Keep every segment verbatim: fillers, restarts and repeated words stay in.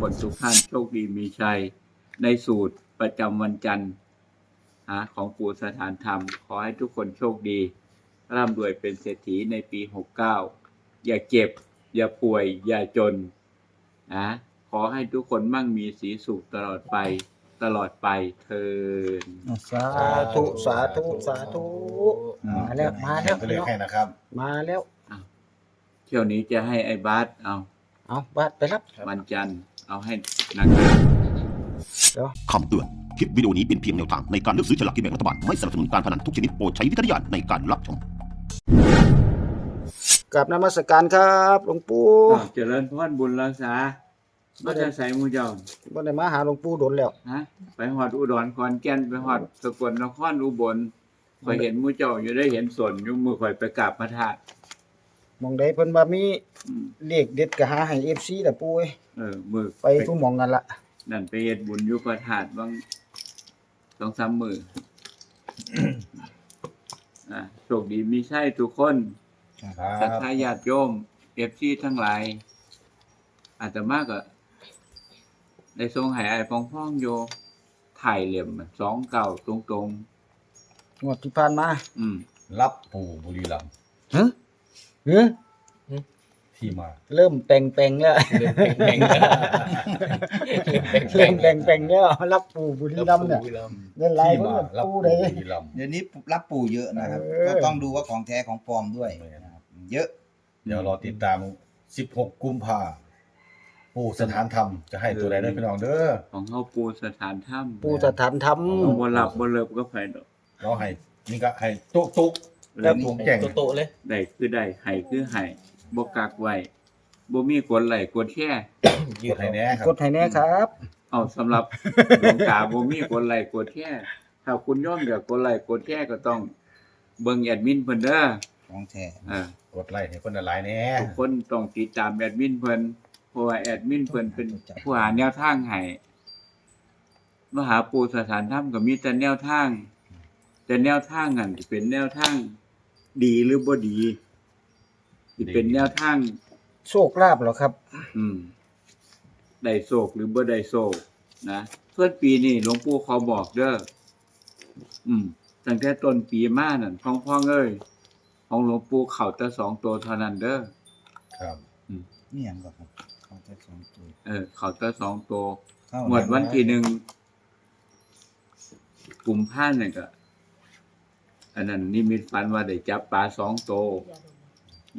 คนทุกท่านโชคดีมีชัย ในสูตรประจำวันจันทร์นะของปู่สถานธรรม ขอให้ทุกคนโชคดี ร่ำรวยเป็นเศรษฐีในปีหกเก้า อย่าเจ็บ อย่าป่วย อย่าจนนะ ขอให้ทุกคนมั่งมีสีสุขตลอดไป ตลอดไปเทอญ สาธุ สาธุ สาธุ มาแล้ว มาแล้ว เขียนตัวเลขให้นะครับ มาแล้ว เที่ยวนี้จะให้ไอ้บาสเอา เอาบาสไปรับ วันจันทร์เอาให้หนักๆ คำเตือน คลิปวิดีโอนี้เป็นเพียงแนวทางในการเลือกซื้อฉลากกินแบ่งรัฐบาล ไม่สนับสนุนการพนันทุกชนิดโปรดใช้วิจารณญาณในการรับชม กราบนมัสการครับหลวงปู่ อ้าวเจริญพรบุญรักษามาจะใส่มูเจ้า บ่ได้มาหาหลวงปู่โดนแล้ว ฮะไปฮอดอุดรขอนแก่นไปฮอดสกลนครอุบลข่อยเห็นมูเจ้าอยู่ได้เห็นสนอยู่มือข่อยไปกราบพระธาตุ หม่องใดเพิ่นว่ามี อืม เลขเด็ดก็หาให้ เอฟซี ล่ะปู่เอ้ย เออมือ ไปทุกหม่องนั่นละ นั่นไปเฮ็ดบุญอยู่พระธาตุบางสองสามมืออ่าโชคดีมีชัยทุกคน ครับ ศรัทธาญาติโยม เอฟซี ทั้งหลาย อาตมาก็ได้ส่งให้อ้ายปองพองอยู่ถ่ายเหลี่ยมสองเก้าตรง งวดที่ผ่านมา ๆ อืม รับปู่บุรีรัมย์ ฮะเฮ้ย ที่มา เริ่มแปลงๆแล้ว เริ่มแปลงๆแล้ว เริ่มแปลงๆแล้ว รับปู่บุรีรัมย์เนี่ย บุรีรัมย์ เล่นหลาย ที่ คน มา กับ รับ ปู่ ปู่ เลย บุรีรัมย์ เดี๋ยวนี้รับปู่เยอะนะครับ เออ ก็ต้องดูว่าของแท้ของปลอมด้วยนะครับเยอะ เดี๋ยวรอติดตาม สิบหก กุมภาปู่สถานธรรมจะให้ตัวใดด้วยพี่น้องเด้อ ของเฮาปู่สถานธรรม ปู่สถานธรรม เอาบ่หลับบ่เลิบก็ไผดอก เราให้นี่ก็ให้ตุ๊ตุ๊ แล้ว ตรงแจ้ง โตโตๆเลย ได้คือได้ให้คือให้บ่กักไว้บ่มีกดไลค์กดแชร์ กดให้แน่ครับ กดให้แน่ครับ เอาสำหรับดวงตาบ่มีกดไลค์กดแชร์ถ้าคุณโยมอยากกดไลค์กดแชร์ก็ต้องเบิ่งแอดมินเพิ่นเด้อ ของแท้ อ่า กดไลค์ให้คนหลายๆแน่ ทุกคนต้องติดตามแอดมินเพิ่นเพราะว่าแอดมินเพิ่นเป็นผู้หาแนวทางให้มาหาปู่สถานธรรมก็มีแต่แนวทาง แต่แนวทางนั่นสิเป็นแนวทางดีหรือบ่ดีสิเป็นแนวทาง โชคลาภเหรอครับ อืม ได้โชคหรือบ่ได้โชคนะส่วนปีนี้หลวงปู่ขอบอกเด้ออืม ตั้งแต่ต้นปีมานั่นพ่องพ่องเอ้ยของหลวงปู่เข้าแต่สองตัวเท่านั้นเด้อ ครับ นี่ยังก่อนครับเขาจะสองตัว เออ เข้าแต่สองตัว เข้าง วดวันที่หนึ่งกุมภาพันธ์นี่ก็ อันนั้นนิมิตฝันว่าได้จับปลาสองตัว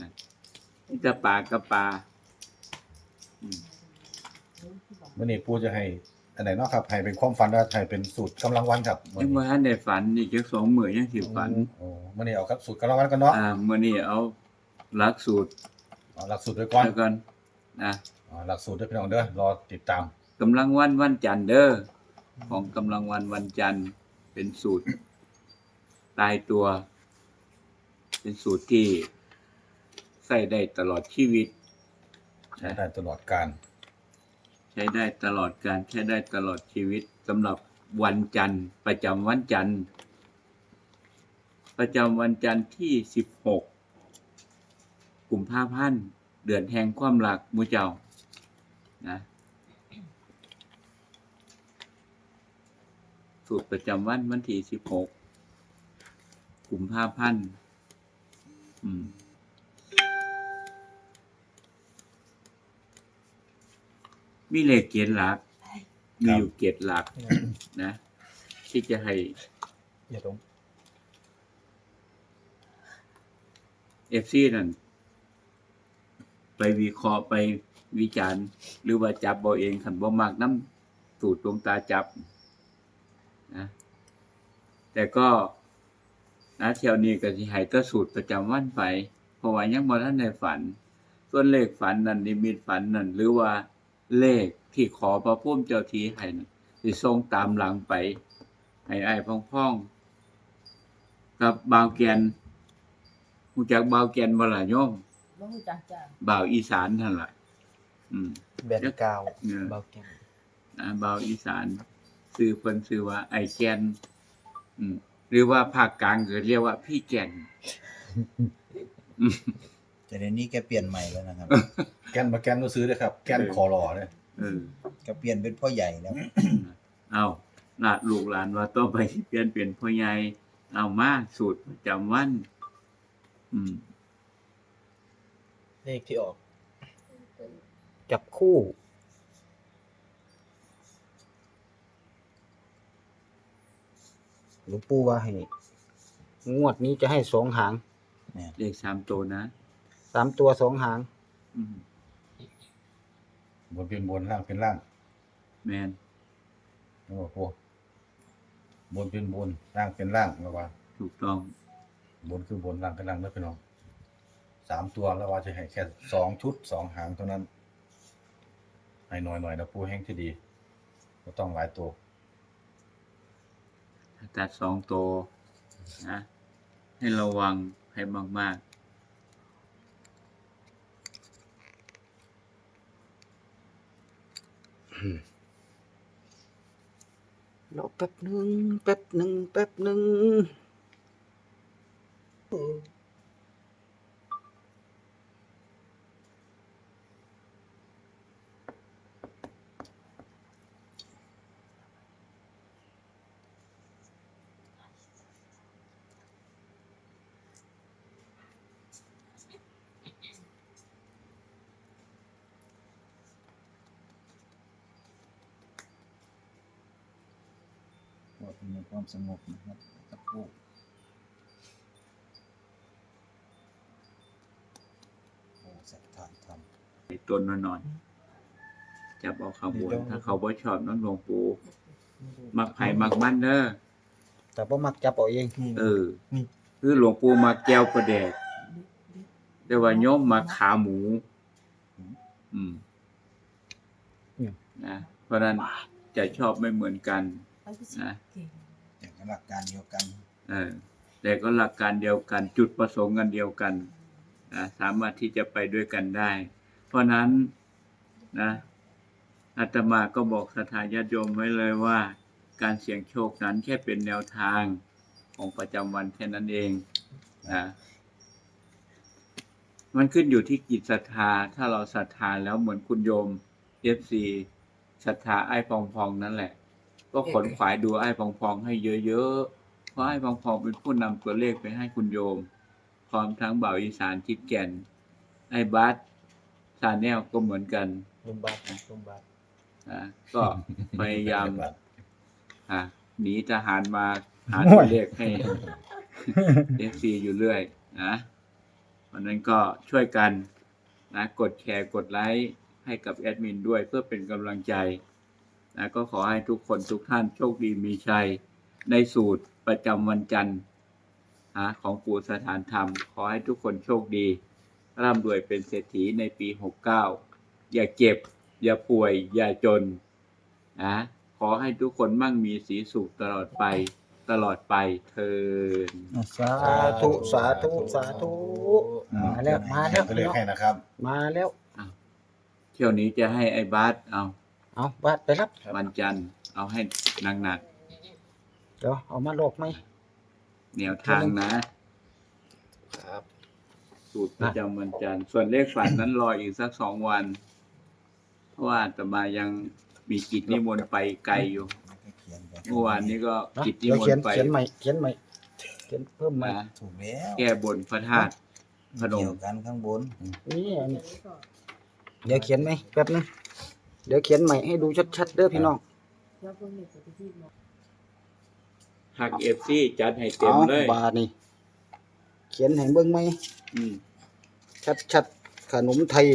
นะมีแต่ปลากับปลาอืม วันนี้ปู่จะให้อันไหนเนาะครับ ให้เป็นความฝันแล้วให้เป็นสูตรกำลังวันครับ ยังบ่ทันได้ฝันอีกจักสองมื้อยังสิฝัน โอ้วันนี้เอาครับสูตรกำลังวันกันเนาะ อ่ามื้อนี้เอาหลักสูตร เอาหลักสูตรไว้ก่อน แล้วกันนะ เอาหลักสูตรด้วยพี่น้องเด้อรอติดตาม กำลังวันวันจันทร์เด้อของกำลังวันวันจันทร์เป็นสูตรตายตัว เป็นสูตรที่ใช้ได้ตลอดชีวิต ใช้ได้ตลอดการ ใช้ได้ตลอดการใช้ได้ตลอดชีวิตสำหรับวันจันทร์ ประจำวันจันทร์ ประจำวันจันทร์ที่สิบหกกุมภาพันธ์เดือนแห่งความรักหมู่เจ้านะ สูตรประจำวันวันที่สิบหกกุมภาพันธ์อืม มีเลขเจ็ดหลัก มีอยู่เจ็ดหลักนะ ที่จะให้ อย่าลง เอฟซีนั่น ไปวิเคราะห์ไปวิจารณ์ หรือว่าจับเอาเองคันบ่มักนำสูตรหลวงตาจับนะ แต่ก็นะเที่ยวนี้ก็สิให้แต่สูตรประจำวันไป เพราะว่ายังบ่ทันได้ฝัน ส่วนเลขฝันนั่นนิมิตฝันนั่นหรือว่าเลขที่ขอพระภูมิเจ้าที่ให้นั่นสิส่งตามหลังไป ให้อ้ายพ่องๆ กับบ่าวแก่น รู้จักบ่าวแก่นบ่ล่ะโยม บ่รู้จักจ้ะ บ่าวอีสานนั่นล่ะ อืม แบนกาว เออ เบาแก้ม นะบ่าวอีสาน ชื่อเพิ่นชื่อว่าไอ้แก่น อืม หรือว่าภาคกลางก็เรียกว่าพี่แก่น แต่เดี๋ยวนี้แกเปลี่ยนใหม่แล้วนะครับ แกนมาแกนก็ซื้อด้วยครับ แกนขอรอเนี่ย เออ ก็เปลี่ยนเป็นพ่อใหญ่แล้ว เอา ละลูกหลานว่าต่อไปสิเปลี่ยนเป็นพ่อใหญ่ เอามาสูตรประจำวัน อืม เลขที่ออก จับคู่ หลวงปู่ว่าให้ งวดนี้จะให้สองหาง เนี่ย เลขสามตัวนะ สามตัวสองหาง อืม บนเป็นบน ล่างเป็นล่าง แม่น โอ้โห บนเป็นบน ล่างเป็นล่าง แล้วว่า ถูกต้อง บนคือบน ล่างเป็นล่าง แล้วพี่น้อง สามตัว แล้วว่าจะให้แค่สองชุด สองหางเท่านั้น ให้น้อยๆ นะ ปู่แห่งที่ดี บ่ต้องหลายตัว ตัดสองตัวนะ ให้ระวังให้มากๆ รอแป๊บหนึ่ง แป๊บหนึ่ง แป๊บหนึ่ง ขอให้มีความสงบนะครับ สักครู่ โอ้ สถานธรรม ในต้นน้อยๆ จับเอาข้างบน นี่เด้อ ถ้าเขาบ่ชอบนำหลวงปู่ มักไผมักมันเด้อ แต่บ่มักจับเอาเอง เออ นี่ คือหลวงปู่มักแจ่วปลาแดก แต่ว่าโยมมักขาหมู อืม อืม นะ เพราะฉะนั้นจะชอบไม่เหมือนกันนะ แต่ก็หลักการเดียวกัน เออ แต่ก็หลักการเดียวกัน จุดประสงค์อันเดียวกันนะ สามารถที่จะไปด้วยกันได้ เพราะฉะนั้นนะ อาตมาก็บอกศรัทธาญาติโยมไว้เลยว่า การเสี่ยงโชคนั้นแค่เป็นแนวทางของประจำวันแค่นั้นเองนะ มันขึ้นอยู่ที่จิตศรัทธา ถ้าเราศรัทธาแล้วเหมือนคุณโยม เอฟซี ศรัทธาอ้ายปองพองนั่นแหละ ก็ขนขวายดูอ้ายปองพองให้เยอะๆ เพราะอ้ายปองพองเป็นผู้นำตัวเลขไปให้คุณโยม พร้อมทั้งบ่าวอีสานทิดแก่น ไอ้บัส ชาแนลก็เหมือนกัน ลุงบัสนะ ลุงบัส อ่ะ ก็พยายาม อ่ะ หนีทหารมาหาตัวเลขให้ เอฟซี อยู่เรื่อยนะ เพราะฉะนั้นก็ช่วยกันนะ กดแชร์ กดไลค์ให้กับแอดมินด้วย เพื่อเป็นกำลังใจนะ ก็ขอให้ทุกคนทุกท่านโชคดีมีชัย ในสูตรประจำวันจันทร์นะ ของปู่สถานธรรม ขอให้ทุกคนโชคดี ร่ำรวยเป็นเศรษฐีในปี หกเก้า อย่าเจ็บ อย่าป่วย อย่าจน นะ ขอให้ทุกคนมั่งมีสีสุขตลอดไป ตลอดไปเทอญ สาธุ สาธุ สาธุ อ่ะ มาแล้ว มาแล้ว เขียนตัวเลขให้นะครับ มาแล้ว อ้าว เที่ยวนี้จะให้ไอ้บาส เอา เอา บาสไปรับ วันจันทร์ เอาให้หนักๆ เดี๋ยวเอามาลอกไหม แนวทางนะ ครับ สูตรประจำวันจันทร์ ส่วนเลขฝันนั้นรออีกสักสองวัน เพราะว่าอาตมายังมีกิจนิมนต์ไปไกลอยู่ เมื่อวานนี้ก็ ฮะ กิจนิมนต์ไป เดี๋ยวเขียน เขียนใหม่ เขียนใหม่ เขียนเพิ่มใหม่ นะ ถูกแล้ว แก้บนพระธาตุพนม เกี่ยวกันข้างบน นี่อันนี้ เดี๋ยวเขียนไหม แป๊บนึง เดี๋ยวเขียนใหม่ให้ดูชัดๆ เด้อพี่น้อง หัก เอฟซี จัดให้เต็มเลย เอา บาดนี่ เขียนให้เบิ่งไหม อืม ชัดๆ ขนมไทย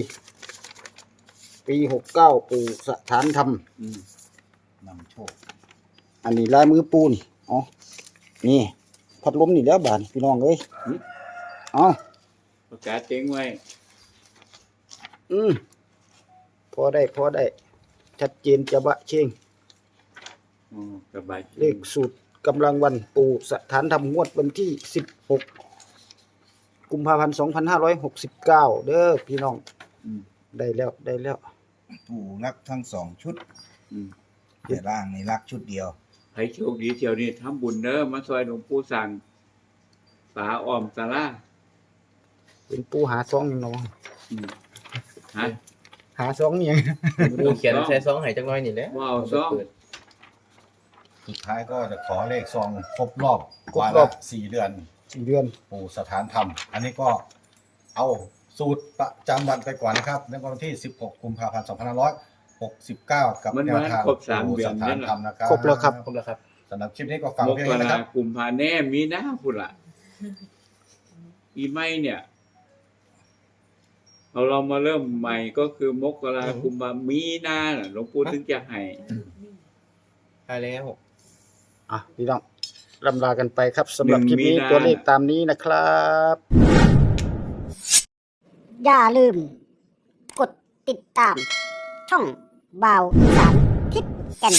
ปี หกเก้า ปู่สถานธรรม อืม นำโชค อันนี้ลายมือปู่นี่ อ๋อ นี่ พัดลมนี่แล้วบาดนี่ พี่น้องเอ้ย อืม เอา ประกาศเจ๊งไว้ อืม พอได้ พอได้ ชัดเจนจะบะเชง อืม สบายจริง เลขสูตรกำลังวันปู่สถานธรรมงวดวันที่ สิบหก กุมภาพันธ์ สองพันห้าร้อยหกสิบเก้า เด้อพี่น้อง อืม ได้แล้ว ได้แล้ว ปู่รักทั้งสองชุด อืม แต่ล่างนี่รักชุดเดียว ให้โชคดีเที่ยวนี้ทำบุญเด้อ มาซอยหลวงปู่สร้าง ฝาอ้อมศาลา เป็นปู่หาซองอย่างเนาะ อืม ฮะ หาซองนี่ยัง ปูเขียนใส่ซองให้จักหน่อยนี่แหละ บ่เอาซอง เปิด สุดท้ายก็จะขอเลขซองครบรอบ ครบรอบ วันละสี่เดือน สี่เดือน ปู่สถานธรรม อันนี้ก็เอาสูตรประจำวันไปก่อนนะครับในวันที่ สิบหก กุมภาพันธ์ สองพันห้าร้อยหกสิบเก้า กับ มัน แนวทาง มันครบสาม ปู่ เดือน สถานธรรมนะครับ ครบแล้วครับ ครบแล้วครับ สำหรับคลิปนี้ก็ฝาก ม เพียง ก นี้นะค รา รับ กุมภาแน่มีนาพุนละปีใหม่เนี่ย เอาเรามาเริ่มใหม่ก็คือมกรา อืม กุมภามีนาน่ะหลวงปู่ถึงจะให้ ได้แล้ว อ่ะพี่น้องร่ำลากันไปครับสำหรับคลิปนี้ หนึ่งมีนา ตัวเลขตามนี้นะครับ อย่าลืม กดติดตาม ช่องบ่าวอีสานทิพย์แก่น